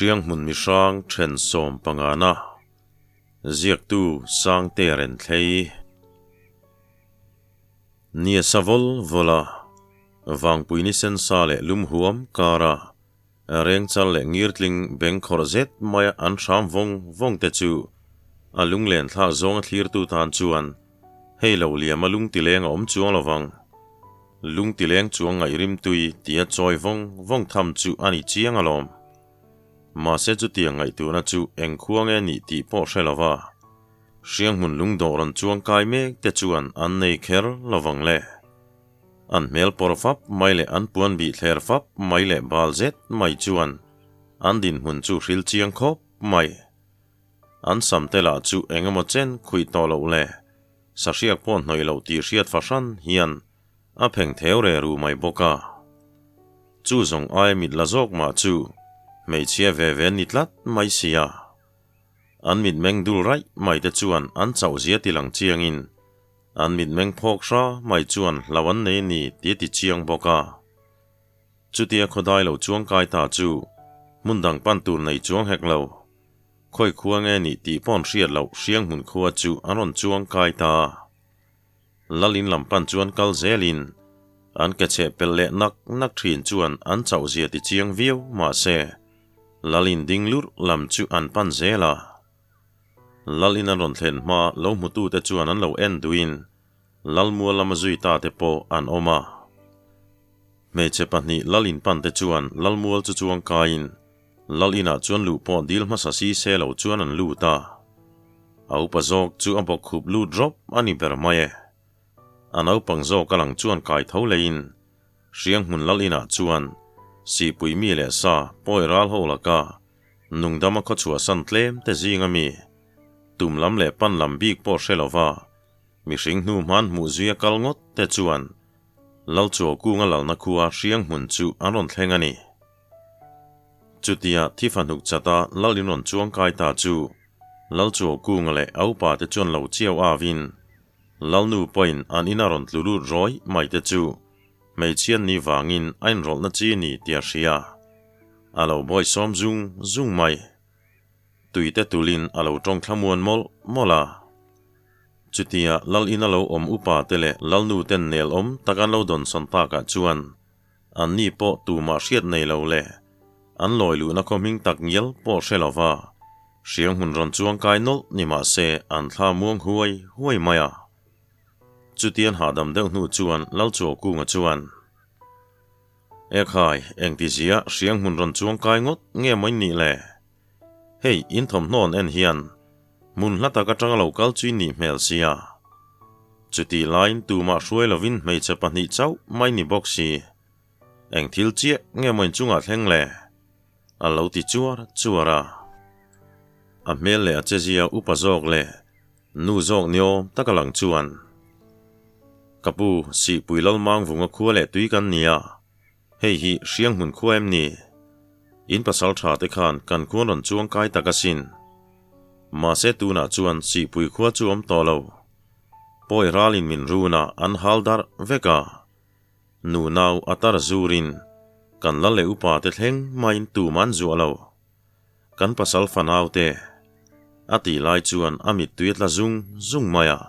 Hrianghmun mihrang then sawmpangana ziaktu Sangte Renthlei. Nia sa vawl vawl a, vangpui ni sen sa leh lum huam kara rengchal leh ngirtling beng khawrh zet maia an hram vawng vawng te chu a lunglen thlak zawnga thlirtu tan chuan hei lo liama lungtileng a awm chuang lo vang. Lungtileng chuang ngaih rimtui tia chawi vawng vawng tham chu a ni chiang alawm. Mahse chutiang ngaihtuahna chu eng khua nge nih tih pawh hre lova, Hrianghmun lungdawh rawn chuang kai mek te chuan an nei kher lo vang le. An hmel pawr fap mai leh an puan bih thler fap mai leh bal zet mai chuan an dinhmun chu hril chiang khawp mai. An sam te lah chu eng emaw chen khuih tawh loh le, sahriak pawh hnawih loh tih hriat fahran hian a pheng theu re ru mai bawk a. Chu zawng ai mit la zawk mah chu hmeichhia ve ve ni tlat mai sia. An mitmeng dul raih mai te chuan an chauh zia ti lang chiangin an mitmeng phawk hra mai chuan hlau an nei ni tih a ti chiang bawk a. Chutia khawdai lo chuang kai ta chu hmun dang pan tur nei chuang hek lo. Khawi khua nge nih tih paw'n hriat loh Hrianghmun khua chu an rawn chuang kai ta. Lal in lam pan chuan kal zelin an ke cheh pelh leh nak nak thin chuan an chauh zia ti chiang viau mahse Lal in ding lurh lam chu an pan zel a. Lal in an rawn thlen hma lo hmutute chuan an lo en duhin Lalmual lama zui ta te pawh an awm a. Hmeichhe pahnih Lal in pan te chuan Lalmual chu chuang kaiin Lal inah chuan luh pawh dil hmasa si se lo chuan an lut a. A upa zawk chu a bawk khup lut rawp a ni ber mai e. A naupang zawk a lang chuan kai tho leiin Hrianghmun Lal inah chuan Sihpui mi leh sa pawi ral ho laka nungdama khawchhuahsan tlem te zinga mi tum lam leh pan lam bik pawh hre lova Mihring hnu hman hmuh zuia kal ngawt te chuan Lalchuau kunga lalna khua Hrianghmun chu an rawn thleng a ni. Chutia thifa hnuk chata Lal in rawn chuang kai ta chu Lalchuau kunga leh a upa te chuan lo chiau avin Lalnu pawhin an ina rawn tlu lut rawih mai te chu hmeichhian ni vangin a inrawlhna chi ni tia hria a lo bawisawm zung zung mai. Tuite tulin a lo tawng thlamuan mawlh mawlh a. Chutia Lal ina lo awm upa te leh Lalnu ten nel awm tak an lo dawnsawn takah chuan an ni pawh tumah hriat nei lo leh an lawi luhna khaw hming tak ngial pawh hre lova hrianghmun rawn chuang kai nawlh ni mah se an thla muang huai huai mai a. Chutian hahdam deuh hnu chuan Lalchuaukunga chuan, Ekhai, engtizia hrianghmun rawn chuang kai ngawt nge maw in nih le? Hei, in thawmhnaw an en hian hmun hla tak atanga lo kal chu in nih hmel sia. Chutih laiin tumah hruai lovin hmeichhe pahnih chauh mai ni bawk si. Eng thil chiah nge maw in chungah thleng le? A lo ti chuar chuar a. A hmel leh a chezia upa zawk leh nu zawk ni awm tak a lang chuan, Ka pu, Sihpui Lalmangvunga khua leh tui kan nia. Hei hi Hrianghmun khua em ni? In pasal tha te khan kan khuan rawn chuang kai tak asin. Mahse tunah chuan Sihpui khua chu awm tawh lo. Pawi ralin min run a, an hal darh vek a. Nu nau a tar zurin kan lal leh upa te thleng maiin tum an zuah lo. Kan pasal fanau te a tih lai chuan a mittui a tla zung zung mai a.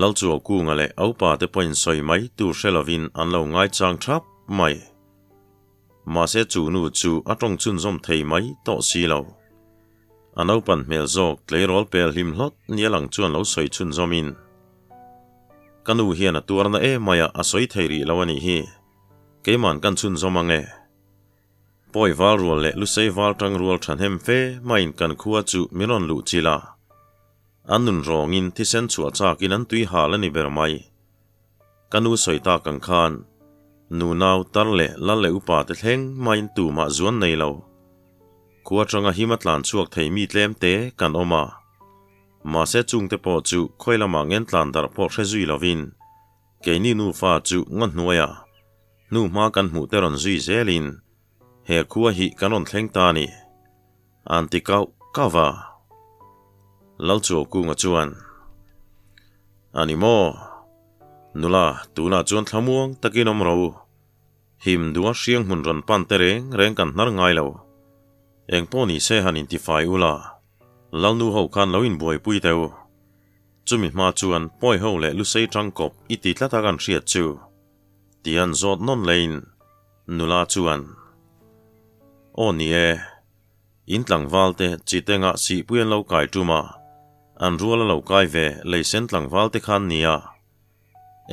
Lalchuaukunga leh a upa te pawhin sawi mai tur hre lovin an lo ngaichang thap mai. Mahse chu nu chu a tawng chhunzawm thei mai tawh si lo. A naupan hmel zawk tleirawl pel hlim hlawt nia lang chuan lo sawi chhunzawmin, Ka nu hian a tuarna em mai a, a sawi thei rih lo a nih hi. Keiman kan chhunzawm ang e. Pawi val rual leh Lusei val tang rual thahnem fe maiin kan khua chu min rawn luh chilh a. An nun rawngin thisen chhuah chakin an tui hal a ni ber mai. Ka nu sawi tak ang khan nu nau tar leh lal leh upa te thleng maiin tumah zuan nei lo. Khua atanga him a tlan chhuak thei mi tlem te kan awm a. Mahse chungte pawh chu khawi lamah ngen tlan darh pawh hre zui lovin keini nufa chu ngaw hnuaiah hnu hma kan hmuh te rawn zui zelin he khua hi kan rawn thleng ta a ni. An ti kauh kauh a. Lalchuaukunga chuan, A ni maw? Nula, tunah chuan thlamuang takin awm ro. Him duha hrianghmun rawn pan te reng reng kan hnar ngai lo. Eng pawh ni se han intifai ula, Lalnu ho khan lo inbuaipui teh u. Chumi hma chuan pawi ho leh lusei tangkawp i ti tlat a kan hriat chu. Ti an zawt nawn leiin nula chuan, Aw ni e, in tlangval te chi tengah sihpui an lo kai tum a, an rual a lo kai ve leisen tlangval te khan nia.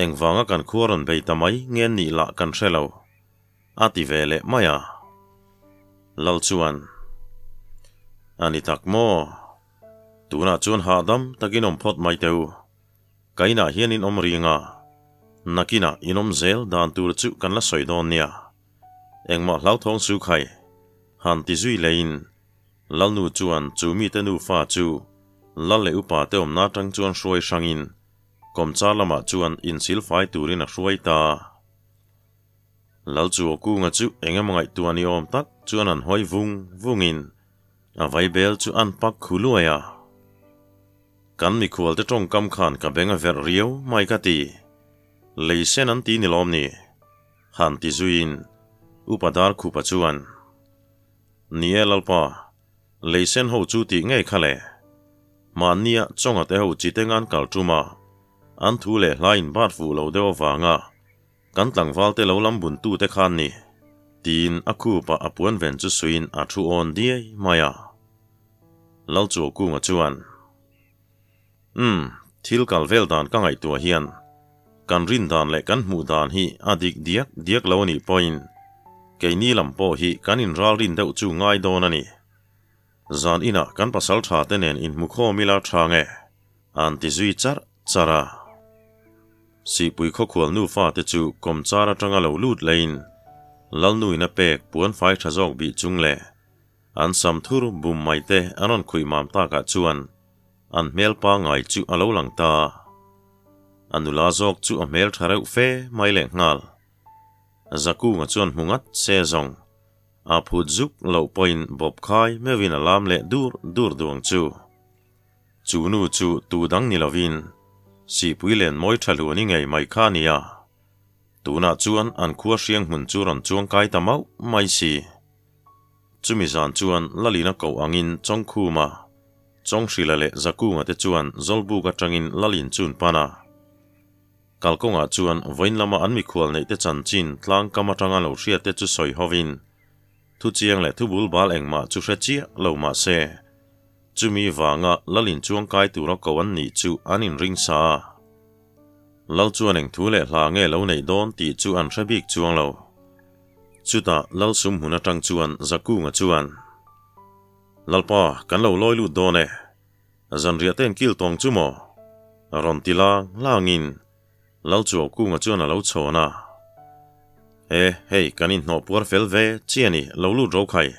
Engvanga kan khua rawn bei ta mai nge nih lah kan hre lo. A ti ve leh mai a. Lal chuan, A ni tak maw? Tunah chuan hahdam takin awm phawt mai teh u. Ka inah hian in awm ring a, nakinah in awm zel dan tur chu kan la sawi dawn nia. Engmah hlauthawng su khai, han ti zui leiin Lalnu chuan chu mite nufa chu Lal leh upa te awmna atang chuan hruai hrangin kawmchar lamah chuan insilfai turin a hruai ta. Lal chu Okunga chu eng emaw ngaihtuah ni awm tak chuan an hawi vung vungin a vaibel chu an pak khu luai a. Kan mikhualte tawngkam khan ka beng a verh riau mai ka ti. Lei sen an ti ni lawm ni? Han ti zuiin Upa Darkhupa chuan, Ni e Lalpa, lei sen ho chu tih ngei kha le. Mahnia chawnga te ho chi teng an kal tum a, an thu leh hla in bat fuh lo deuh avanga Kan tlangvalte lo lam buntute khan ni, tiin a khupa a puan ven chu suiin a thu awn diai mai a. Lalchuakunga chuan, Umm, thil kal vel dan ka ngaihtuah hian kan rin dan leh kan hmuh dan hi a dik diak diak lo a nih pawhin keini lam pawh hi kan inral rin deuh chu ngai dawn a ni. Zan inah kan pasal tha te nen inhmukhawm ila tha nge? An ti zui charh charh a. Sihpui khawkhual nufa te chu kawmchar atanga lo lut leiin Lalnuin a pek puan fai tha zawk bih chung leh an sam thur bum mai te an rawn khuih mam takah chuan an hmel pangai chu a lo lang ta. A nula zawk chu a hmel tha reuh fe mai leh nghal. Zakunga chuan hmu ngat se zawng a phut zuk loh pawhin bawp khai meuhin a lam leh dur dur duang chu. Chu nu chu tu dang ni lovin Sihpui len mawi tha hlu ni ngei mai kha a nia. Tunah chuan an khua hriang hmun chu rawn chuang kai ta mauh mai si. Chumi zan chuan Lalina koh angin Chawngkhuma, Chawnghrila leh Zakunga te chuan Zawlbuk atangin Lalin chun pan a. Kalkawngah chuan vawiin lama an mikhual neih te chanchin tlang kam atanga lo hriat te chu sawi hovin thu chiang leh thu bul bal engmah chu hre chiah lo mah se, Chumi vanga Lal inchuang kai tura ko an nih chu an inring sa a. Lal chuan eng thu leh hla nge lo neih dawn tih chu an hre bik chuang lo. Chutah Lal sum hmun atang chuan Zakunga chuan, Lalpa, kan lo lawi lut dawn e. Zanriah te enkil tawng chu maw? Rawn ti lang langin Lal Chuaukunga chuan a lo chhawn a. E, hei kan inhnawh puar fel ve chi a ni, lo lut ro khai.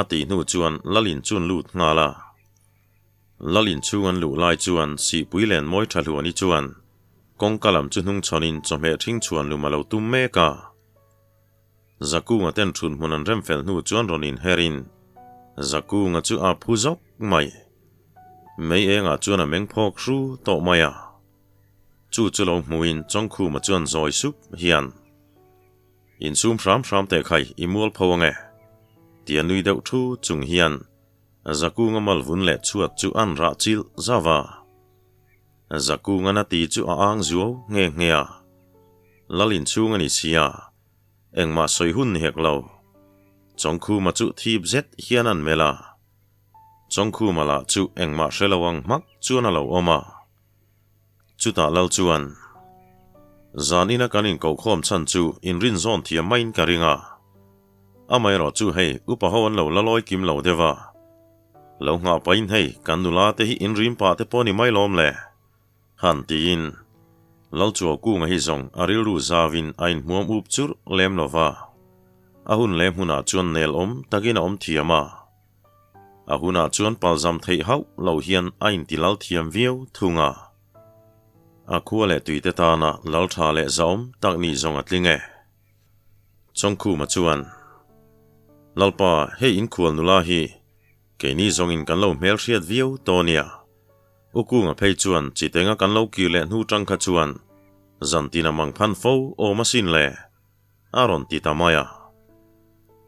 A tih hnu chuan Lalin chun lut nghal a. Lalin chhung an luh lai chuan Sihpui len mawi tha hluani chuan kawngka lam chu hnung chhawnin chawhmeh ṭhing chhuan lum a lo tum mek a. Zakunga ten ṭhut hmun an rem fel hnu chuan rawn inherin Zakunga chu a phu zawk mai. Mei engah chuan a meng phawk hru tawh mai a. Chu chu lo hmuin Chawngkhuma chuan zawi sup hian, Insum hram hram teh khai, i mual pho ange, tia nui deuh thu chung hian Zakunga mal vun leh chhuat chu an rah chilh zauh a. Zakunga na ti chu a ang zuau nghe nghe a. Lal inchhung a ni sia, engmah sawi hun ni hek lo. Chawngkhuma chu thip zet hian an melh a. Chawngkhuma lah chu engmah hre lo ang hmak chuan a lo awm a. Chutah Lal chuan, Zan ina kan inkohkhawm chhan chu inrin zawn thiam maiin ka ring a. Amaherawh chu hei upa ho an lo la lawi kim lo deuh a. Lo nghah pahin hei kan nula te hi inrim pah te pawh ni mai lawm le. Han tiin Lal Chuaukunga hi zawng a rilru zauin a inhmuam up churh lem lo va. A hun leh hmunah chuan nel awm takin a awm thiam a. A hunah chuan palzam theih hauh lo hian a inti lal thiam viau thung a. A khua leh tuite tana lal tha leh zahawm tak nih zawng a tling e. Chawngkhuma chuan, Lalpa, hei inkhual nula hi keini zawngin kan lo hmelhriat viau tawh nia. U Kunga phei chuan chitenga kan lo kir leh hnu tang kha chuan zantin a mang phan fo awm asin le. A rawn ti ta mai a.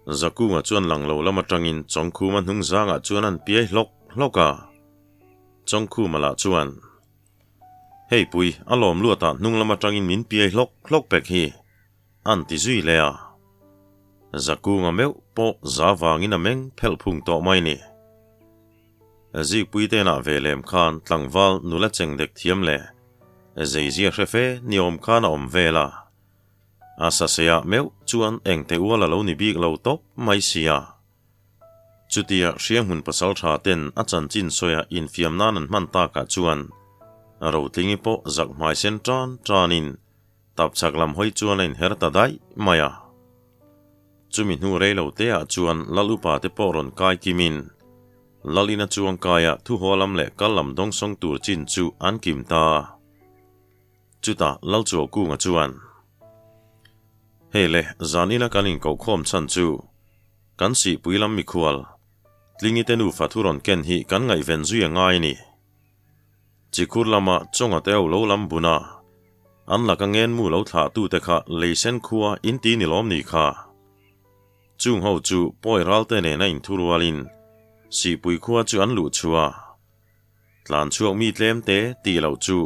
Zakunga chuan lang lo lam atangin Chawngkhuma hnung zangah chuan an piai hlawk hlawk a. Chawngkhuma lah chuan, Hei pui, a lawm luatah hnung lam atangin min piai hlawk hlawk pek hi, an ti zui leh a. Zakunga meuh pawh za vangin a meng phelh phung tawh mai ni. Zikpui te inah ve lem khan tlangval nula cheng dek thiam leh zeizia hre fe ni awm khan a awm vel a. A saseah meuh chuan engte ual a lo ni bik lo tawp mai sia. Chutia Hrianghmun pasal tha ten a chanchin sawia infiam nan an hman takah chuan Rotlingi pawh zak hmai sen tan tanin tapchhak lam hawi chuan a inher ta daih mai a. Chumi hnu rei lo te ah chuan Lal upa te pawh rawn kai kimin Lal ina chuang kaia thuhaw lam leh kal lam dawngsawng tur chin chu an kim ta. Chutah Lalchuaukunga chuan, Hei le, zan ina kan inkohkhawm chhan chu kan sihpui lam mikhual, Tlingi te nufa thu rawn ken hi kan ngaihven zui a ngai a ni. Chikhur lama chawnga te ho lo lam bun a, an laka ngenmu lo thlah tute kha leisen khua in ti ni lawm ni kha. Chung ho chu pawi ralte nena inthurualin sihpui khua chu an luh chhuah a. Tlan chhuak mi tlem te tih loh chu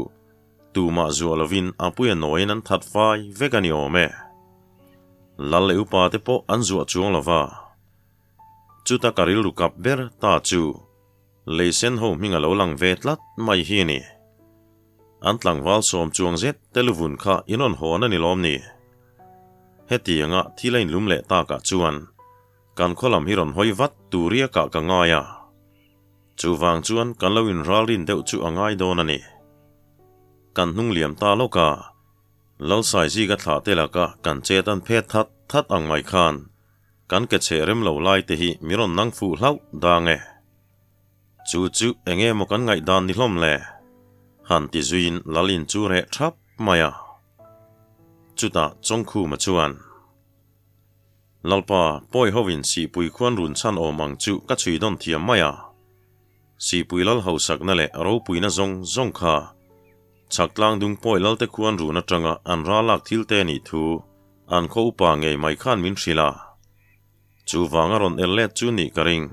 tumah zuah lovin a puia nawiin an that fai vek a ni awm e. Lal leh upa te pawh an zuah chuang lo va. Chuta ka rilru kap ber ta chu leisen ho hming a lo lang ve tlat mai hi a ni. An tlangval sawm chuang zet te luvun kha in rawn hawn a ni lawm ni? Hetianga thil a inlum leh takah chuan kan khaw lam hi rawn hawi vat tur riakah ka ngai a. Chuvang chuan kan lo inralrin deuh chu a ngai dawn a ni. Kan hnung liam ta lawk a, Lalsaiziga thlah te laka kan chet an phet that that ang mai khan kan ke cheh rem lo lai te hi mi rawn nang fuh hlauh dang e. Chu chu eng emaw kan ngaihdan ni hlawm le? Han ti zuiin Lalin chu reh thap mai a. Chutah Chawngkhuma chuan. Lalpa, pawi hovin Sihpui khuan run chhan awm ang chu ka chhui dawn thiam mai a. Sihpui lal hausakna leh ropuina zawng zawng kha chhak tlang dung pawi lalte khuan run atanga an ralak thil te nih thu an khaw upa ngei mai khan min hrilh a. Chuvang a rawn el let chu nih ka ring.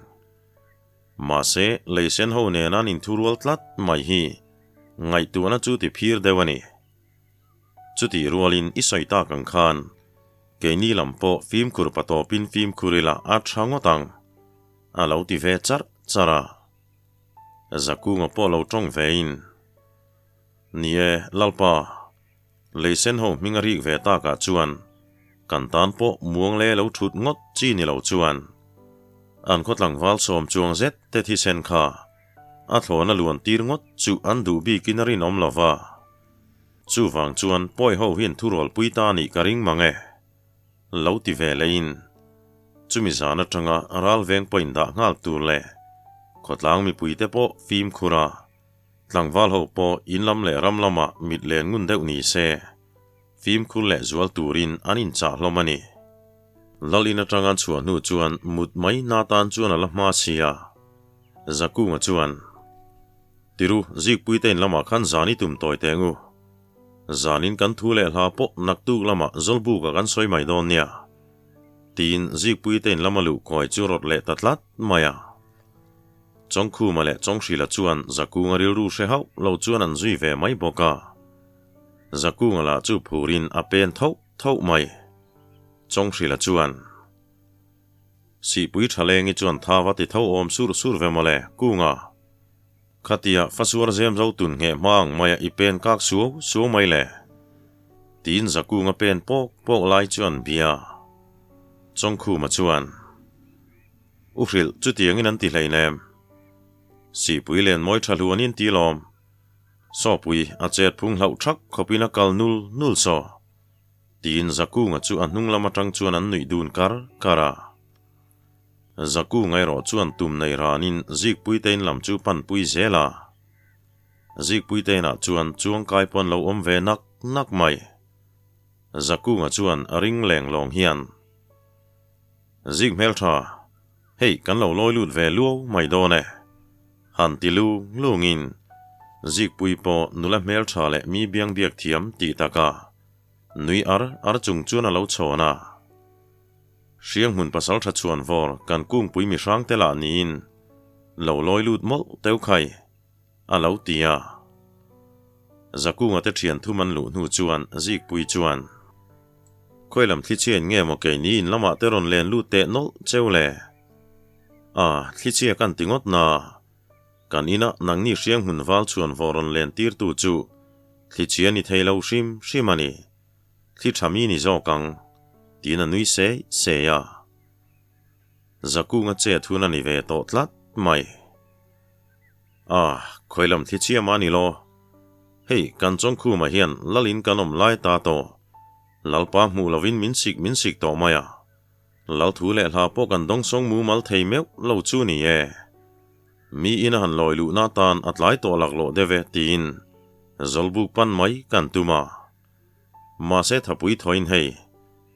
Mahse, leisen ho nena an inthurual tlat mai hi ngaihtuahna chu ti phir deuh a ni. Chutih rualin i sawi tak ang khan keini lam pawh fimkhur patawpin fimkhur ila a tha ngawt ang, a lo ti ve charh charh a. Zakunga pawh lo tawng vein, Ni e, Lalpa, leisen ho hming a rik ve takah chuan kan tan pawh muang le lo thut ngawt chi ni lo chuan an khaw tlangval sawm chuang zet te thisen kha a thlawna luan tir ngawt chu an duh bikin a rinawm lo va. Chuvang chuan pawi ho hian thurualpui ta nih ka ring mang e. Lo ti ve leiin chumi zan atanga ral veng pawhin dah nghal tur leh khawtlang mipuite pawh fimkhur a, tlangval ho pawh in lam leh ram lamah mit len ngun deuh ni se, fimkhur leh zual turin an inchah hlawm a ni. Lal in atanga an chhuah hnu chuan mut mai na tan chuan a la hma si a, Zakunga chuan. Tiru, Zikpuite in lamah khan zan i tum tawi teh ngu. Zanin kan thu leh hla pawh naktuk lamah Zawlbuka kan sawi mai dawn nia. Tiin Zikpuite in lama luh kawi chu rawt leh ta tlat mai a. Chawngkhuma leh Chawnghrila chuan Zakunga rilru hre hauh lo chuan an zui ve mai bawk a. Zakunga lah chu phurin a pen thoh thoh mai. Chawnghrila chuan. Sihpui Thalengi chuan tha va ti tho awm sur sur ve mawle, Kunga. Khatia fasuar zem zo tun ngheh hma ang maia i pen kak suau suau mai le. Tiin Zakunga pen pawk pawk lai chuan bia. Chawngkhuma chuan, U hrilh, chutiangin an ti hleinem. Sihpui len mawi tha hluanin ti lawm. Sawpui a chet phung hlauh thak khawpin a kal nul nul saw. Tiin Zakunga chu a hnung lam atang chuan an nuih dun kar kar a. Zakunga erawh chuan tum nei ranin Zikpuitein lam chu pan pui zel a. Zikpuiteinah chuan chuangkai pawn lo awm ve nak nak mai. Zakunga chuan a ring leng lawng hian, Zik hmeltha, hei kan lo lawi lut ve luau mai dawn e. Han ti lung lungin Zikpui pawh nula hmeltha leh mi biang biak thiam tih takah nui ar ar chung chuan a lo chhawn a. Hrianghmun pasaltha chhuan vawr kan kungpui mihrang te lah niin lo lawi lut mawlh teu khai, a lo ti a. Zakunga te thian thum an luh hnu chuan Zikpui chuan, Khawilam thlichhiain nge maw keini in lamah te rawn len lut teh nawlh cheu le? A, thlichhia kan ti ngawt na. Kan inah nangni Hrianghmun val chhuan vawr rawn len tirtu chu thlichhia ni thei lo hrim hrim a ni. Thli tha mi ni zawk ang, tiin a nui sei sei a. Zakunga chet hun a ni ve tawh tlat mai. A, khawilam thli chiam a ni law. Hei, kan Chawngkhuma hian Lalin kan awm lai ta tawh. Lalpa hmuh lovin min sik min sik tawh mai a. Lal thu leh hla pawh kan dawngsawng mumal thei meuh lo chu ni e. Mi ina han lawi luhna atan a tlai tawh laklawh deuh e, tiin Zawlbuk pan mai kan tum a. Mahse thapui thawiin hei,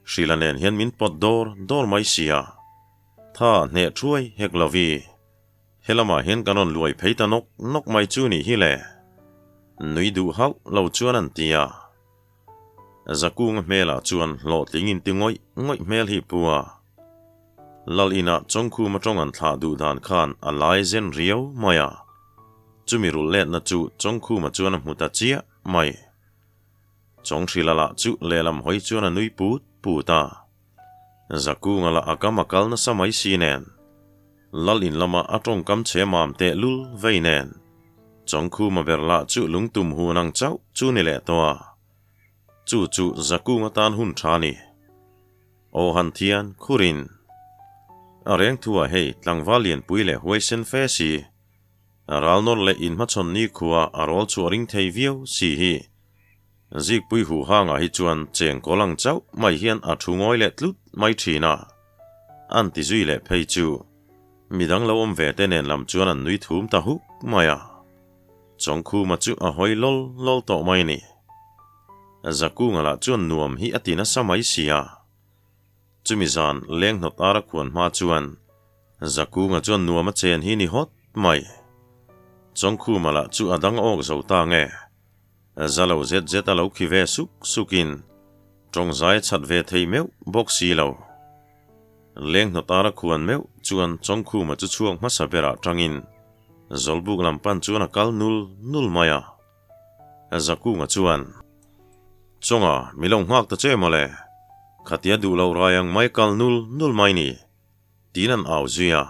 Hrila nen hian min pawt dawr dawr mai sia. Tha hneh thuai hek lo vi. He lamah hian kan rawn luai phei ta nawk nawk mai chu nih hi le. Nui duh hauh lo chuan an ti a. Zakunga hmelah chuan hlawhtling in ti ngawih ngawih hmel hi pu a. Lal inah Chawngkhuma tawng an thlah duh dan khan a lai zen riau mai a. Chumi rulh letna chu Chawngkhuma chuan a hmu ta chiah mai. Chawnghrila lah chu lehlam hawi chuan a nui put put a. Zakunga lah a kam a kal nasa mai si nen, Lal in lama a tawngkam che mam teh lul vei nen, Chawngkhuma ber lah chu lungtum hun ang chauh chu ni leh tawh a. Chu chu Zakunga tan hun tha ni. Aw han thian khurin. A reng thuah hei tlangval lianpui leh huaisen fe si. Ral nawr leh inhmachhawn nikhua a rawl chhuah ring thei viau si hi. Zikpui huh hangah hi chuan cheng kawl ang chauh mai hian a thu ngawi leh tlut mai thin a. An ti zui leh phei chu midang lo awm ve te nen lam chuan an nui thum ta huk mai a. Chawngkhuma chu a hawi lawl lawl tawh mai a ni. Zakunga lah chuan nuam hi a ti nasa mai si a. Chumi zan leng hnawt ara khuan hma chuan Zakunga chuan nuam a chen hi ni hawt mai. Chawngkhuma lah chu a dang awk zo ta nge. Za lo zet zet a lo khi ve suk sukin tawngzai a chhat ve thei meuh bawk si lo. Leng hnawt ara khuan meuh chuan Chawngkhuma chu chhuak hmasa berah tangin Zawlbuk lam pan chuan a kal nul nul mai a. Zakunga chuan, Chawnga, mi lo nghak ta che mawle. Khatia duh loh rai ang mai kal nul nul mai ni. Tiin an au zui a.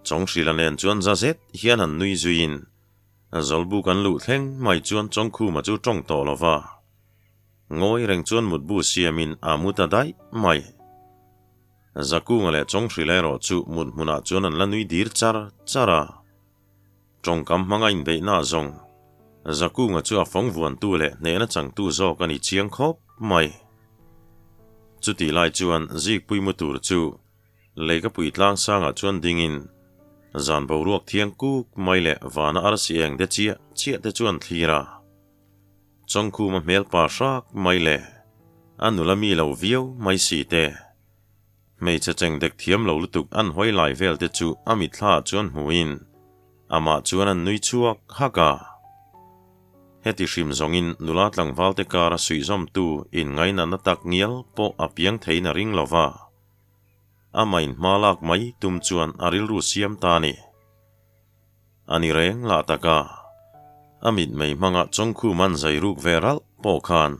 Chawnghrila nen chuan za zet hian an nui zuiin Zawlbuk an luh thleng mai chuan Chawngkhuma chu tawng tawh lo va. Ngawi reng chuan mutbu siamin a mu ta daih mai. Zakunga leh Chawnghrila erawh chu mut hmunah chuan an la nui dir char char a. Tawngkam hmanga inbeihna zawng Zakunga chu a fawng vuantu leh hnehna changtu zawk a ni chiang khawp mai. Chutih lai chuan Zikpui mu tur chu Leikapui tlang sangah chuan dingin zan boruak thiang kuk mai leh vana arsi eng de chiah chiah te chuan thlir a. Chawngkhuma hmel pa hrak mai leh a nula mi lo viau mai si te. Hmeichhe cheng dek thiam lo lutuk an hawi lai vel te chu a mitthla ah chuan hmuin amah chuan an nui chhuak hak a. Heti hrim zawngin nula tlangval te kara suihzawmtu inngainatna tak ngial pawh a piang theiin a ring lo va. Amah inhma lak mai tum chuan a rilru siam ta a ni. A ni reng lah tak a. A mitmei hmangah Chawngkhum an zai ruk ve ralh pawh khan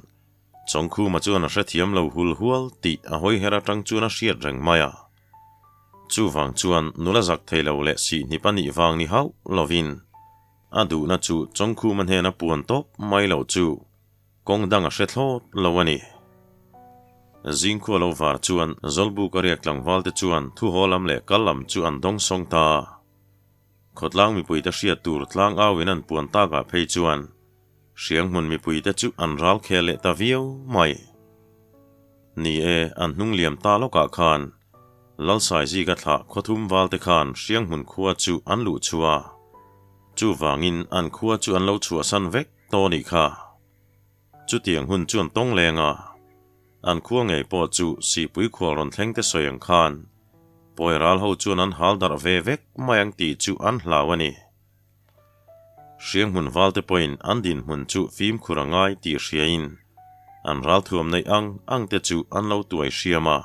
Chawngkhuma chuan a hrethiam lo hul hual tih a hawi her atang chuan a hriat reng mai a. Chuvang chuan nula zak thei lo leh sihhnip a nih vang ni hauh lovin a duhna chu Chawngkhuma hnena puan tawp mai loh chu kawng dang a hre thlawt lo a ni. Zingkhua lo var chuan Zawlbuk a riak tlangval te chuan thuhaw lam leh kal lam chu an dawng sawng ta a. Khawtlang mipuite hriat tur tlang auin an puan takah phei chuan Hrianghmun mipuite chu an ral khel leh ta viau mai. Ni e, an hnung liam ta lawkah khan Lalsaizika thlah khawthum valte khan Hrianghmun khua chu an luh chhuah a, chuvangin an khua chu an lo chhuahsan vek tawh nih kha. Chutiang hun chu an tawng leng a, an khua ngei pawh chu Sihpui khual rawn thleng te sawi ang khan Pawi ral ho chuan an hal darh ve vek mai ang tih chu an hlau a ni. Hrianghmun valte pawhin an dinhmun chu fimkhur a ngai tih hriain an ralthuam neih ang ang te chu an lo tuai hriam a.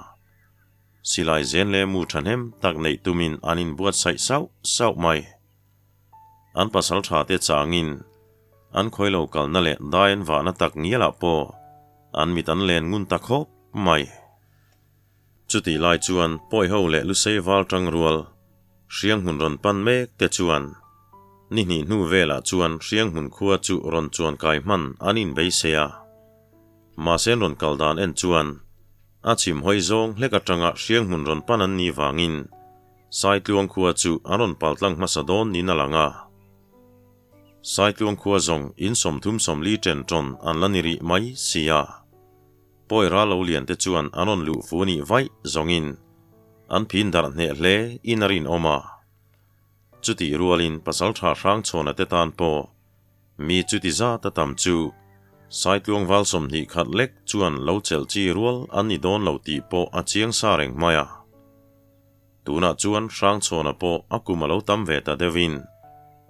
Silai zen leh mu thahnem tak neih tumin an inbuatsaih sauh sauh mai. An pasal tha te changin an khawi lo kalna leh dai an vahna tak ngialah pawh an mit an len ngun ta khawp mai. Chutih lai chuan pawiho leh lusei val tang rual hrianghmun rawn pan mek te chuan ni hnih hnu velah chuan hrianghmun khua chu rawn chuan kai hman an inbeisei a. Mahse an rawn kal dan en chuan a chhim hawi zawng hlek atanga hrianghmun rawn pan an nih vangin Saitluang khua chu an rawn pal tlang hmasa dawn niin a lang a. Saitluang khua zawng in 30 40 chen tawn an la ni rih mai si a. Pawi ral lo lian te chuan an rawn luh fu nih vaih zawngin an phin darh hneh hle in a rinawm a. Chutih rualin Pasaltha Hrangchhawna te tan pawh Mi chuti zat a tam chu Saitluang val 20 khat lek chuan lo chelh chi rual an ni dawn lo tih pawh a chiang sa reng mai a. Tunah chuan Hrangchhawna pawh a kum a lo tam ve ta deuhin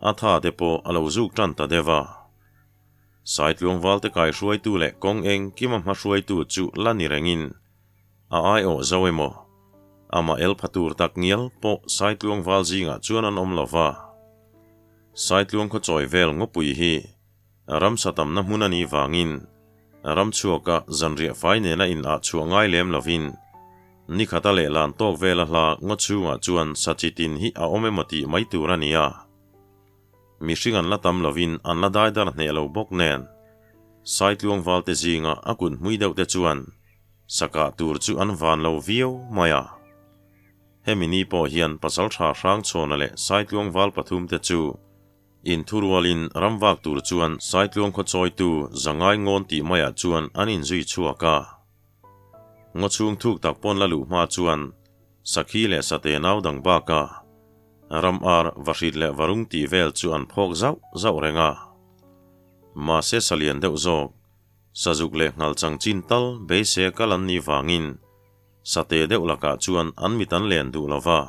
a tha te pawh a lo zuk tan ta deuh a. Saitluang val te kaihruaitu leh kawng eng kima hmahruaitu chu la ni rengin a aiawh zo emaw? Amah el pha tur tak ngial pawh Saitluang val zingah chuan an awm lo va. Saitluang khaw chawi vel ngawpui hi ramsa tamna hmun a nih vangin ram chhuaka zanriah fai nena in ah chhuah ngai lem lovin nikhata lehlan tawk vela hla ngaw chhungah chuan sa chi tin hi a awm emaw tih mai tur a ni a. Mihring an la tam lovin an la dai dar hneh lo bawk nen Saitluang valte zinga a kut hmui deuh te chuan sakah tur chu an van lo viau mai a. Hemi ni pawh hian Pasaltha Hrangchhawna leh Saitluang val pathum te chu inthurualin ramvak tur chuan Saitluang khaw chawitu Zangai Ngawn tih maiah chuan an inzui chhuak a. Ngaw chhung thuk tak pawn la luh hma chuan Sakhi leh Sate nau dang baka ram ar Vahrit leh Varung tih vel chu an phawk zauh zauh reng a. Mahse salian deuh zawk Sazuk leh nghal chang chin tal beisei a kal an nih vangin Sate deuh lakah chuan an mit an len duh lo va.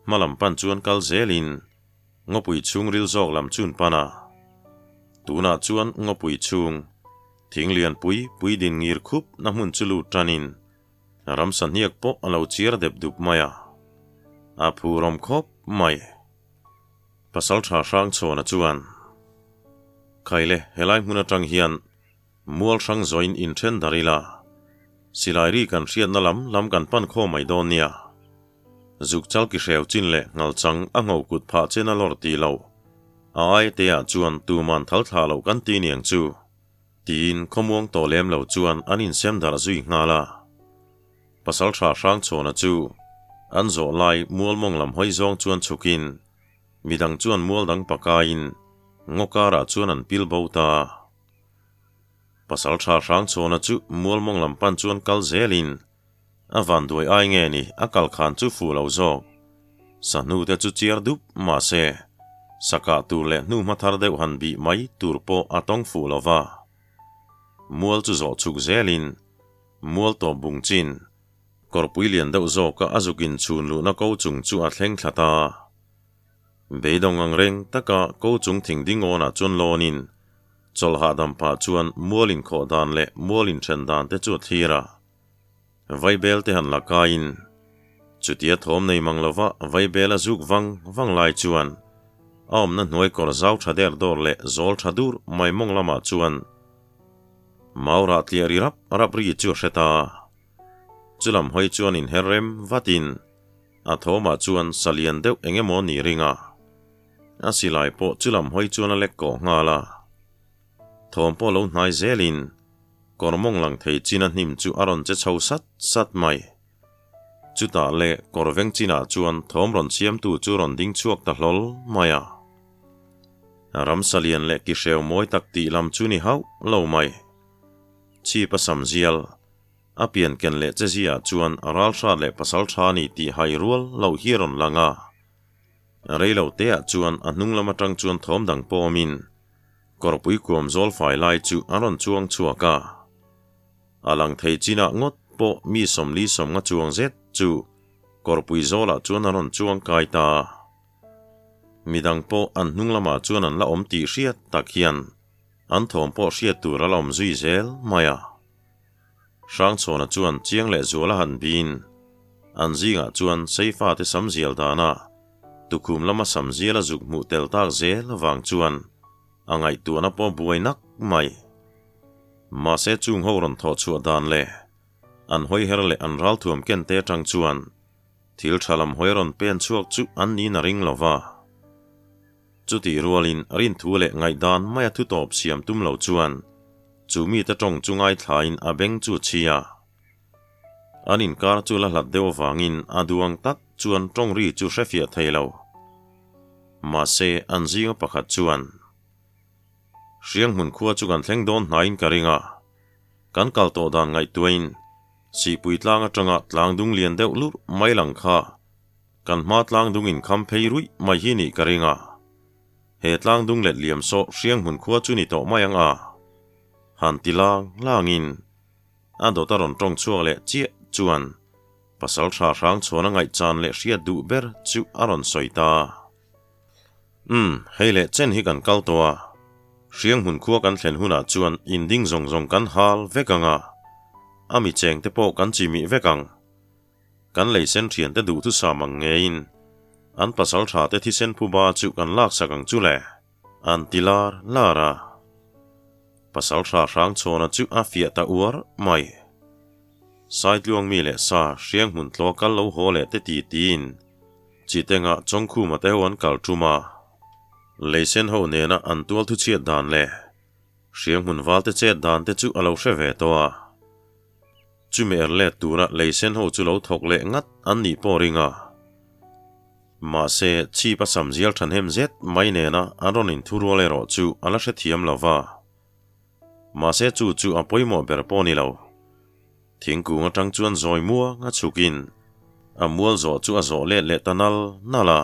Hma lam pan chuan kal zelin ngawpui chhung ril zawk lam chun pan a. Tunah chuan ngawpui chhung thing lian pui pui din ngir khup na hmun chu lut tanin ramsa hniak pawh a lo chiar dep dup mai a. A phurawm khawp mai. Pasaltha Hrangchhawna chuan, Khaile, helai hmun atang hian Mual hrang zawin inthen dar ila, silai ri kan hriatna lam lam kan pan khaw mai dawn nia. Zuk chal ki hreu chin leh nghal chang a ngho kut phah chen a lawr ti lo. A ai te ah chuan tuman thal thlah loh kan ti niang chu. Tiin khawmuang tawh lem lo chuan an insem darh zui nghal a. Pasaltha Hrangchhawna chu an zawh lai mual mawng lam hawi zawng chuan chhukin midang chuan mual dang pakaiin ngaw karah chuan an pil bo ta. Pasal tha Hrangchhawna chu mualmawng lam pan chuan kal zelin a van duai ai nge ni a kal khan chu fuh lo zawk. Sahnu te chu chiar dup mahse sakah tur leh hnu hma thar deuh han bih mai tur pawh a tawng fuh lo va. Mual chu zawh chhuk zelin mual tawp bung chin kawrpui lian deuh zawka a zukin chhun luhna ko chung chu a thleng thla ta. Beidawng ang reng taka ko chung thing ding awnah chuan lawnin Chawlh hahdam pah chuan mual inkhawh dan leh mual inthen dan te chu a thlir a. Vaibel te han la kaiin chutia thawm nei mang lova vaibel a zuk vang vang lai chuan a awmna hnuai kawr zau tha der dawr leh zawl tha dur mai mawng lamah chuan mau rah tliah ri rap rap ri chu a hre ta. Chulam hawi chuan inher rem vatin a thawmah chuan salian deuh eng emaw ni ring a. A silai pawh chu lam hawi chuan a lek kawh nghal a. Thawm pawh lo hnai zelin kawr mawng lang thei chin a hnim chu a rawn che chho sat sat mai. Chutah le kawr veng chinah chuan thawm rawn siamtu chu rawn ding chhuak ta hlawl mai a. Ramsa lian leh ki hreu mawi tak tih lam chu ni hauh lo mai. Chhip a sam zial, a pian ken leh che ziah chuan ral hrat leh pasal tha ni tih hai rual loh hi a rawn lang a. Rei lo te ah chuan a hnung lam atang chuan thawm dang pawmin kawrpui kuam zawl fai lai chu a rawn chuang chhuak a. A lang thei chinah ngawt pawh mi 40 50 chuang zet chu kawrpui zawlah chuan a rawn chuang kai ta. Midang pawh an hnung lamah chuan an la awm tih hriat tak hian an thawm pawh hriat tur a la awm zui zel mai a. Hrangchhawna chuan chiang leh zual a han bin. An zingah chuan Seifate sam zial dana tukhum lama sam zial a zuk hmuh tel tak zel avang chuan a ngaihtuahna pawh buai nak mai. Mahse chung ho rawn thawh chhuah dan leh an hawi her leh an ralthuam ken te atang chuan thil tha lam hawi rawn pen chhuak chu an niin a ring lo va. Chutih rualin rinthu leh ngaihdan maia thu tawp siam tum lo chuan chu mite tawng chu ngaithlain a beng chu a chhi a. An inkar chu la hlat deuh avangin a duang tak chuan tawng ri chu hrefiah thei lo. Mahse an zinga pakhat chuan, Hrianghmun khua chu kan thleng dawn hnaiin ka ring a, kan kal tawh dan ngaihtuahin Sihpui tlang atanga tlang dung lian deuh lurh mai lang kha Kan hma tlang dung in kham phei ruih mai hi nih ka ring a. He tlang dung let liam saw Hrianghmun khua chu ni tawh mai ang a. Han ti lang langin a dawt a rawn tawng chhuak leh chiah chuan pasal tha hrang chhuan a ngaihchan leh hriat duh ber chu a rawn sawi ta. Umm, hei leh chen hi kan kal tawh a. Hrianghmun khua kan thlen hunah chuan in ding zawng zawng kan hal vek ang a. A mi cheng te pawh kan chimih vek ang. Kan leisen thiante duhthusam ang ngeiin an pasal tha te thisen phuba chu kan laksak ang chu le, an ti lar lar a. Pasal tha hrang chhawna chu a fiah ta uar mai. Saitluang mi leh sa Hrianghmun tlaw kal lo haw leh te ti tiin Chitenga Chawngkhuma te ho an kal tum a. Leisen ho nena an tual thuchhiat dan leh Hrianghmun val te chet dan te chu a lo hre ve tawh a. Chumi er let tura leisen ho chu lo thawk leh ngat an nih pawh ring a. Mahse, chhip a sam zial thahnem zet mai nena an rawn inthurual erawh chu a la hrethiam lo va. Mahse chu chu a pawimawh ber pawh ni lo. Thingkung atang chuan zawi muang a chhukin a mual zawh chu a zawh let leh ta nal nal a.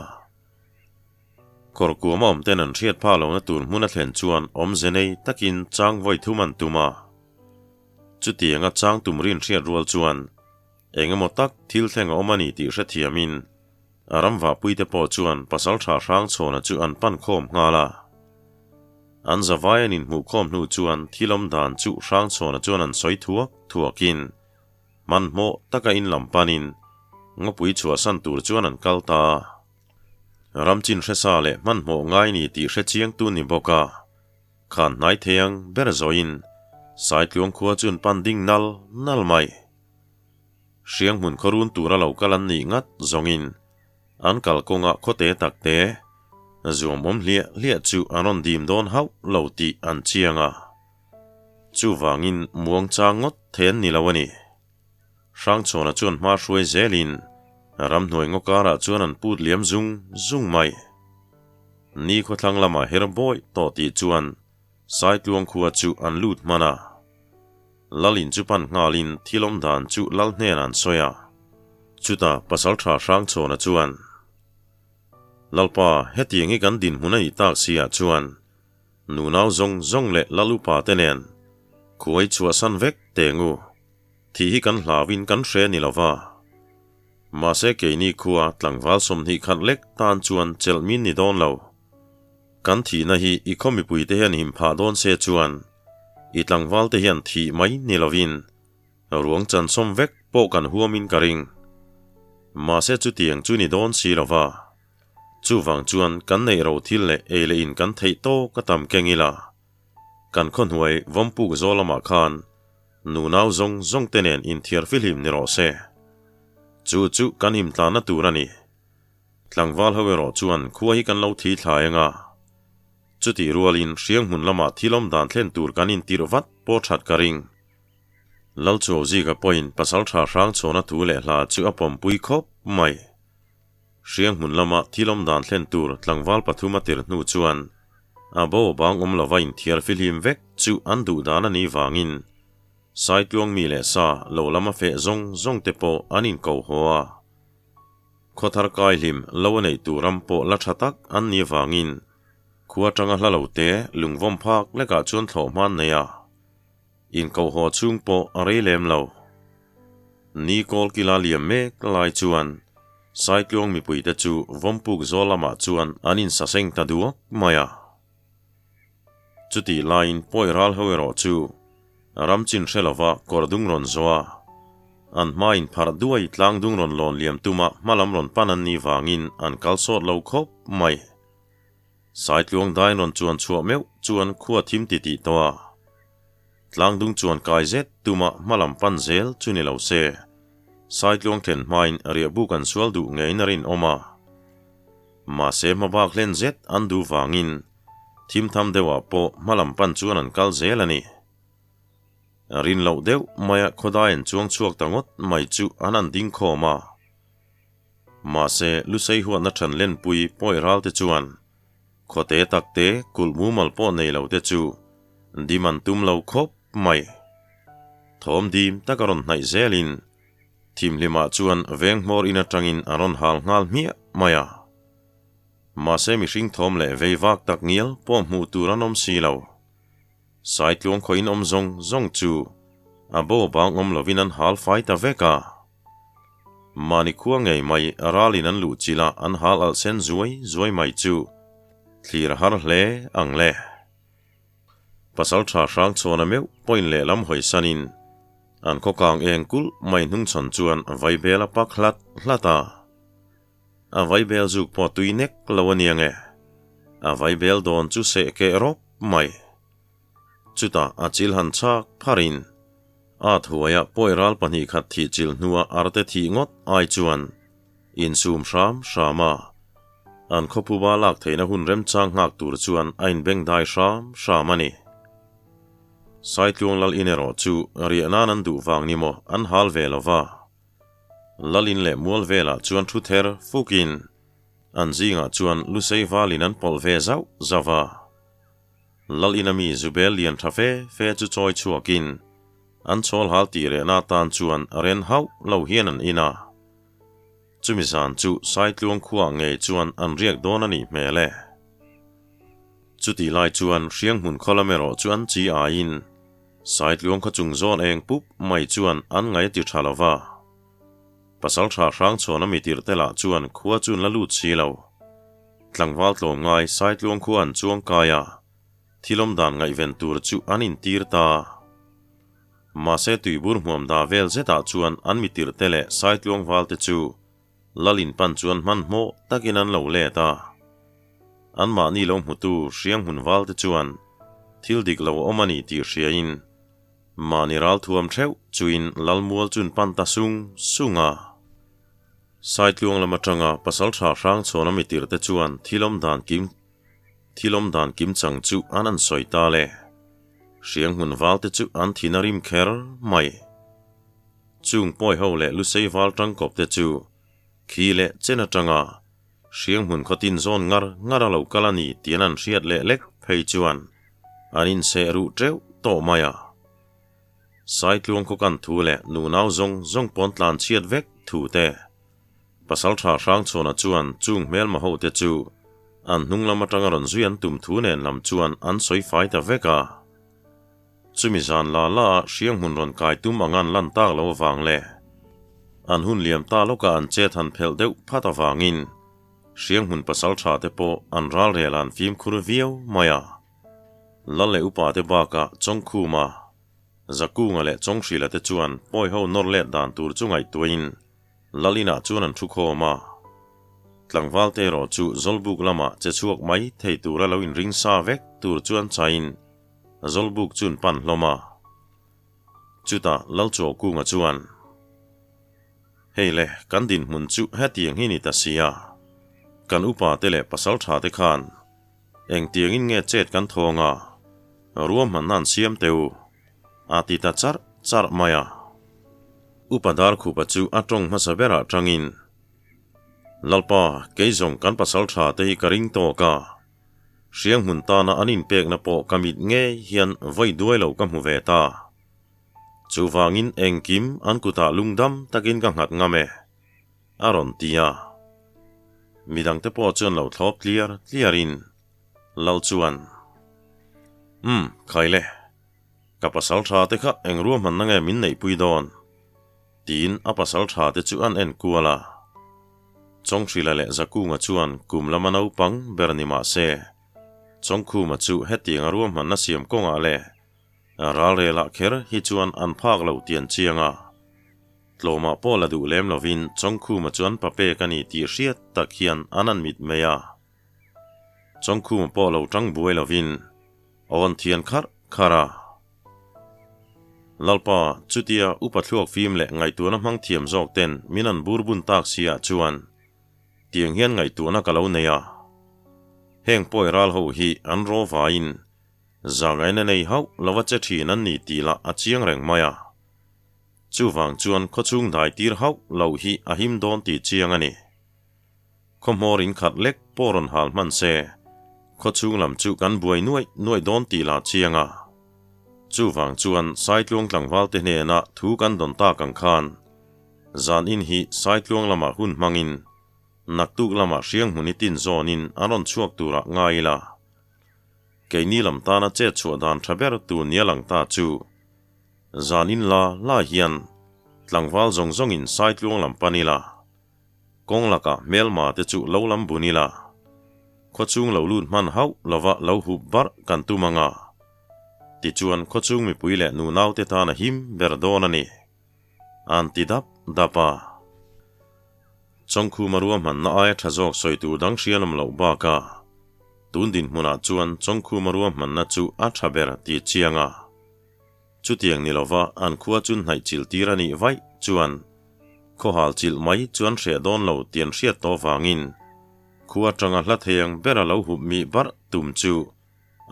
Kawrkuam a awm ten an hriat phah lohna tur hmun a thlen chuan awmze nei takin chang vawi thum an tum a. Chutianga chang tum rin hriat rual chuan eng emaw tak thil thleng a awm a ni tih hrethiamin a ramvahpuite pawh chuan pasaltha Hrangchhawna chu an pan khawm nghal a. An zavai an inhmuh khawm hnu chuan thil awm dan chu Hrangchhawna chuan an sawi thuak thuakin hmanhmawh taka in lam panin ngawpui chhuahsan tur chuan an kal ta a. Ramchin hresa leh hmanhmawh ngai ni tih hrechiangtu ni bawk a. Khan hnai thei ang ber zawiin Saitluang khua chu an pan ding nal nal mai. Hrianghmun khawrun tura lo kal an nih ngat zawngin an kalkawngah khawte tak te zuam awm hliah hliah chu an rawn dim dawn hauh lo tih an chiang a. Chuvangin muangchang ngawt thei an ni lo a ni. Hrangchhawna chuan hma hruai zelin ramhnuai ngaw karah chuan an put liam zung zung mai. Ni khawthlang lamah her bawi tawh tih chuan Saitluang khua chu an lut hman a. Lalin chu pan nghalin thil awm dan chu lal hnenah an sawi a. Chutah Pasaltha Hrangchhawna chuan, Lalpa, hetiang hi kan dinhmun a nih tak si ah chuan Nunau zawng zawng leh lal upa te nen khuai chhuahsan vek teng u. Thih hi kan hlauin kan hre ni lova. Mahse keini khua tlangval 20 khat lek tan chuan chelh min ni dawn lo. Kan thihna hi i khaw mipui te hian him phah dawn se chuan i tlangval te hian thih mai ni lovin ruang chan sawm vek pawh kan huamin ka ring. Mahse chutiang chu ni dawn si lova. Chuvang chuan kan neih ro thil leh ei leh in kan theih tawk a tam keng ila, kan khawhnuai vawmpuk zaw lamah khan nunau zawng zawng te nen inthiar fihlim ni rawh se. Chu chu kan himtlanna tur a ni. Tlangval ho erawh chuan khua hi kan lo thi thlai anga, chutih rualin hrianghmun lamah thil awm dan thlen tur kan intirh vat pawh that ka ring. Lalchuauzika pawhin Pasaltha Hrangchhawna thu leh hla chu a pawmpui khawp mai. Hrianghmun lama thil awm dan thlen tur tlangval pathum a tir hnu chuan a bo bang awm lova inthiar fihlim vek chu an duh dan a nih vangin Saitluang mi leh sa lo lama feh zawng zawng te pawh an inko haw a. Khawthar kaihlim lo a neih tur ram pawh la tha tak an nih vangin khua tanga hla lo te lungvawm phak lekah chuan thlawh hman nei a. Inkoh haw chhung pawh a rei lem lo. Ni kawl kila liam mek lai chuan Saitluang mipuite chu Vawmpuk zawl lamah chuan an insaseng ta duak mai a. Chutih laiin pawi ral ho erawh chu ram chin hre lova kawr dung rawn zawh a. An hma in pharh duai tlangdung rawn lawn liam tuma hmalam rawn pan an nih vangin an kal sawt lo khawp mai. Saitluang dain rawn chuan chhuah meuh chuan khua thim ti tih tawh a. Tlangdung chuan kai zet tuma hmalam pan zel chu ni lo se, Saitluang thlen hmain riahbuk an sual duh ngeiin a rinawm a. Mahse hmabak hlen zet an duh vangin thim tham deuhah pawh hmalam pan chuan an kal zel a ni. Rin loh deuh maia khawdai an chuang chhuak ta ngawt mai chu an han ding khawm a. Mahse Lusei huatna than lenpui pawi ral te chuan khawte takte kulh mumal pawh nei lo te chu dim an tum lo khawp mai. Thawm dim tak a rawn hnaih zelin thimhlimah chuan veng hmawr in atangin a rawn hal nghal hmiah mai a. Mahse mihring thawm leh vei vak tak ngial pawh hmuh tur an awm si lo. Saitluang khawiin awm zawng zawng chu a bo bang awm lovin an hal fai ta vek a. Mahni khua ngei mai ralin an luh chilh a an hal alh sen zuai zuai mai chu thlir a har hle ang le. Pasal tha hrang chhuan a meuh pawhin lehlam hawi sanin an khaw kang eng kulh mai hnungchhawn chuan vaibel a pak hlat hlat a. A vaibel zuk pawh tui nek lo a nia nge? A vaibel dawn chu seh keh rawp mai. Chutah a chil han chhak pharin a thuaia pawi ral 2 khat thih chil hnua arte thih ngawt ai chuan insum hram hram a. An khawpuba lak theihna hun remchang nghak tur chuan a inbengdai hram hram a ni. Saitluang lal in erawh chu riah nan an duh vang ni maw an hal ve lo va. Lalin leh mual velah chuan thu ther fukin an zingah chuan Lusei valin an pawlh ve zauh zauh a. Lalin a mi Zubel lian tha fe fe chu chawi chhuakin an chawl hal tih rehna atan chuan ren hauh lo hian an in a. Chumi zan chu Saitluang khuaah ngei chuan an riak dawn a nih hmel e. Chutih lai chuan Hrianghmun khaw lam erawh chu an chi aiin Saitluang khaw chung zawn eng pup mai chuan an ngai a ti tha lo va. Pasal tha hrang chhuan a mi tirh te lah chuan khua chu an la lut si lo. Tlangval tlawm ngai Saitluang khua an chuang kai a, thil awm dan ngaihven tur chu an intir ta. Mahse tuibur hmuam da vel zetah chuan an mi tirh te leh Saitluang val te chu Lalin pan chuan hmanhmawh takin an lo let a. Anmahni lo hmutu Hrianghmun val te chuan thil dik lo a awm a ni tih hriain mahni ral thuam theuh chuin Lalmual chun pan ta sung sung a. Saitluang lam atanga pasaltha Hrangchhawn a mitir te chuan thil awm dan kim thil awm dan kim chang chu an an sawi ta le. Hrianghmun val te chu an thin a rim kher mai. Chung pawi ho leh Lusei val tangkawp te chu khi leh chen atanga Hrianghmun khawtin zawn ngar ngar a lo kal a ni tih an hriat leh lek phei chuan an inseh ruh teuh tawh mai a. Saitluang khaw kan thu leh nunau zawng zawng pawn tlan chhiat vek thu te Pasaltha Hrangchhuana chuan chung hmelma ho te chu an hnung lam atanga rawn zui an tum thu nen lam chuan an sawi fai ta vek a. Chumi zan la la a Hrianghmun rawn kai tum ang an lan tak lo avang leh an hun liam ta lawkah an chet han phelh deuh phat avangin Hrianghmun pasaltha te pawh an ral rel an fimkhur viau mai a. Lal leh upa te bakah Chawngkhuma, Zakunga leh Chawnghrila te chuan pawi ho nawr let dan tur chu ngaihtuahin Lal inah chuan an thu khawm a. Tlangval te erawh chu Zawlbuk lamah che chhuak mai thei tura lo inring sa vek tur chuan chaiin Zawlbuk chu an pan hlawm a. Chutah Lalchawkunga chuan, Hei le, kan dinhmun chu hetiang hi ni ta sia. Kan upa te leh pasaltha te khan engtiangin nge chet kan thawng a, ruahmanna an siam teh u, a ti ta charh charh mai a. Upa Darkhupa chu a tawng hmasa berah tangin, Lalpa, kei zawng kan pasaltha te hi ka ring tawk a. Hrianghmun tana an inpekna pawh ka mit ngei hian vawi duai lo ka hmu ve ta. Chuvangin engkim an kutah lungdam takin ka nghat ngam e, a rawn ti a. Midangte pawh chuan lo thlawp tliar tliarin Lal chuan, Umm, khai le, ka pasal tha te kha eng ruahmanna nge min neihpui dawn? Tiin a pasal tha te chu an en kual a. Chawnghrila leh Zakunga chuan kum lama naupang ber ni mah se, Chawngkhuma chu hetiang a ruahmanna siam kawngah leh ralrelah kher hi chuan an phak lo tian chiang a. Tlawmah pawh la duh lem lovin Chawngkhuma chuan pa pek a ni tih hriat tak hian an an mit mai a. Chawngkhuma pawh lo tang buai lovin a awn thian kharh kharh a. Lalpa, chutia upa thluak fim leh ngaihtuahna hmang thiam zawk ten min an bur bun tak si ah chuan tiang hian ngaihtuahna ka lo nei a. Heng pawi ral ho hi an raw vaiin Zangaina nei hauh lova che thin an ni tih lah a chiang reng mai a. Chuvang chuan khawchhung dai tir hauh loh hi a him dawn tih chiang a ni. Khawhmawr in khat lek pawh rawn hal hman se, khawchhung lam chu kan buai nuaih nuaih dawn tih lah chiang a. Chuvang chuan Saitluang tlangval te hnena thu kan dawn tak ang khan, zan in hi Saitluang lamah hun hmangin, naktuk lamah Hrianghmun i tin zawnin an rawn chhuak turah ngai ila. Keini lam tana chet chhuah dan tha ber tur nia lang ta chu, zan in la la hian tlangval zawng zawngin Saitluang lam pan ila, kawng lakah hmelma te chu lo lam bun ila, khawchhung lo lut hman hauh lova lo hup barh kan tum anga, tichuan khawchhung mipui leh nunaute tan a him ber dawn a ni. An ti dap dap a. Chawngkhuma ruahmanna aia tha zawk sawi tur dang hrialawm loh bakah tun dinhmunah chuan Chawngkhuma ruahmanna chu a tha ber tih chiang a. Chutiang ni lova an khua chu hnaih chilh tir a nih vaih chuan khawhal chilh mai chu an hreh dawn lo tih an hriat tawh vangin khua atanga hla thei ang bera lo hup mih barh tum chu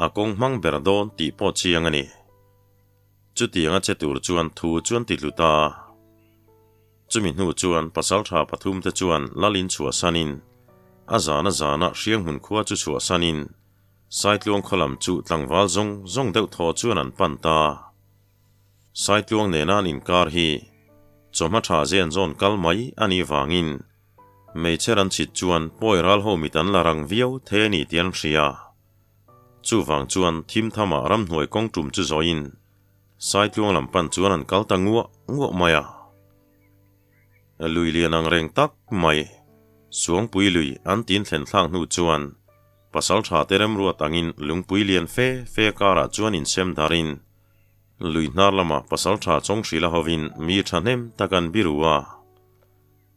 a kawng hmang ber dawn tih pawh chiang a ni. Chutianga che tur chuan thu chuan ti tlu ta. Chumi hnu chuan pasaltha pathumte chuan Lalin chhuahsanin, a zana zana Hrianghmun khua chu chhuahsanin, Saitluang khaw lam chu tlangval zawng zawng deuh thaw chuan an pan ta. Saitluang nena an inkar hi chawhma tha zen zawn kal mai a nih vangin meichher an chhit chuan pawi ral ho mit an la rang viau thei a ni tih an hria. Chuvang chuan thim thamah ramhnuai kawng tum chu zawiin Saitluang lam pan chuan an kal ta nguah nguah mai a. Lui lian ang reng tak mai, Suangpui lui an tin thlen thlak hnu chuan Pasaltha te remruat angin lungpui lian fe fe karah chuan insem darin lui hnar lamah Pasaltha Chawnghrila hovin mi thahnem tak an biru a.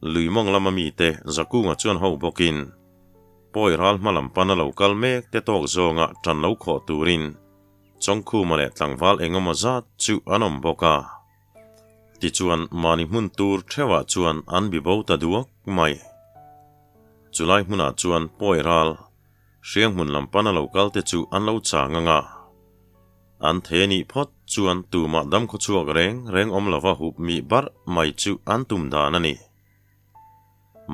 Lui mawng lama mite Zakunga chuan ho bawkin pawi ral hma lam pana lo kal mek te tawk zawnga tan lo khawh turin Chawngkhuma leh tlangval engemaw zat chu an awm bawk a. Tichuan mahni hmun tur theuhah chuan an bi bo ta duak mai. Chulai hmunah chuan pawi ral Hrianghmun lam pana lo kal te chu an lo chang ang a. An thei anih phawt chuan tumah damkhaw chhuak reng reng awm lova hup mih barh mai chu an tum dan a ni.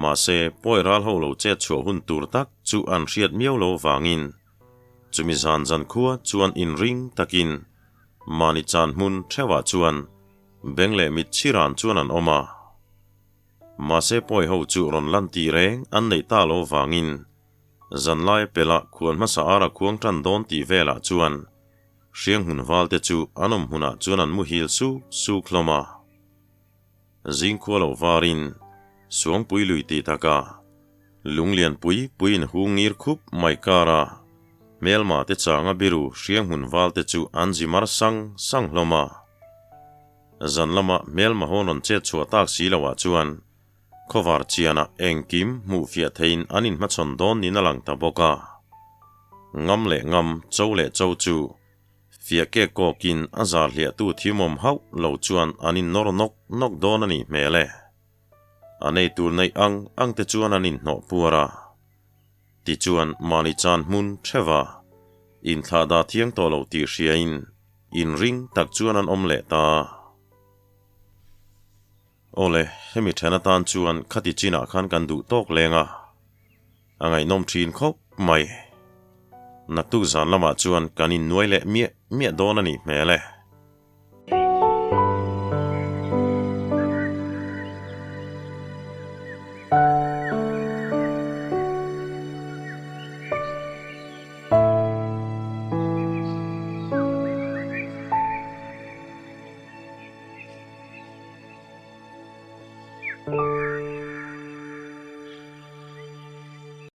Mahse, pawi ral ho lo chet chhuah hun tur tak chu an hriat miau lo vangin chumi zan zan khua chuan inring takin mahni chan hmun theuhah chuan beng leh mit chhiran chuan an awm a. Mahse pawi ho chu rawn lan tih reng an neih ta lo vangin Zanlai pelah khuan hmasa ara khuang tan dawn tih velah chuan Hrianghmun valte chu an awm hmunah chuan an muhil suk suk hlawm a. Zingkhua lo varin Suangpui lui tih takah lunglian pui puiin hung ngir khup mai kara hmelma te changa biru Hrianghmun valte chu an zi mar sang sang hlawm a. Zan lama hmelma hawn rawn chet chhuah tak si loah chuan Khawvar chianah engkim hmuh fiah theiin an inhmachhawn dawn niin a lang ta bawk a. Ngam leh ngam, cho leh cho chu fiah kek kawkin a zar hliahtu thimawm hauh lo chuan an innawr nawk nawk dawn a nih hmel e. A nei tur neih ang ang te chuan an inhnawh puar a. Tichuan mahni chan hmun theuha inthlahdah thiang tawh lo tih hriain inring tak chuan an awm leh ta. Awle, hemi then atan chuan khati chinah khan kan duh tawk leng a, a ngaihnawm thin khawp mai. Naktuk zan lamah chuan kan innuai leh miah miah dawn a nih hmel e.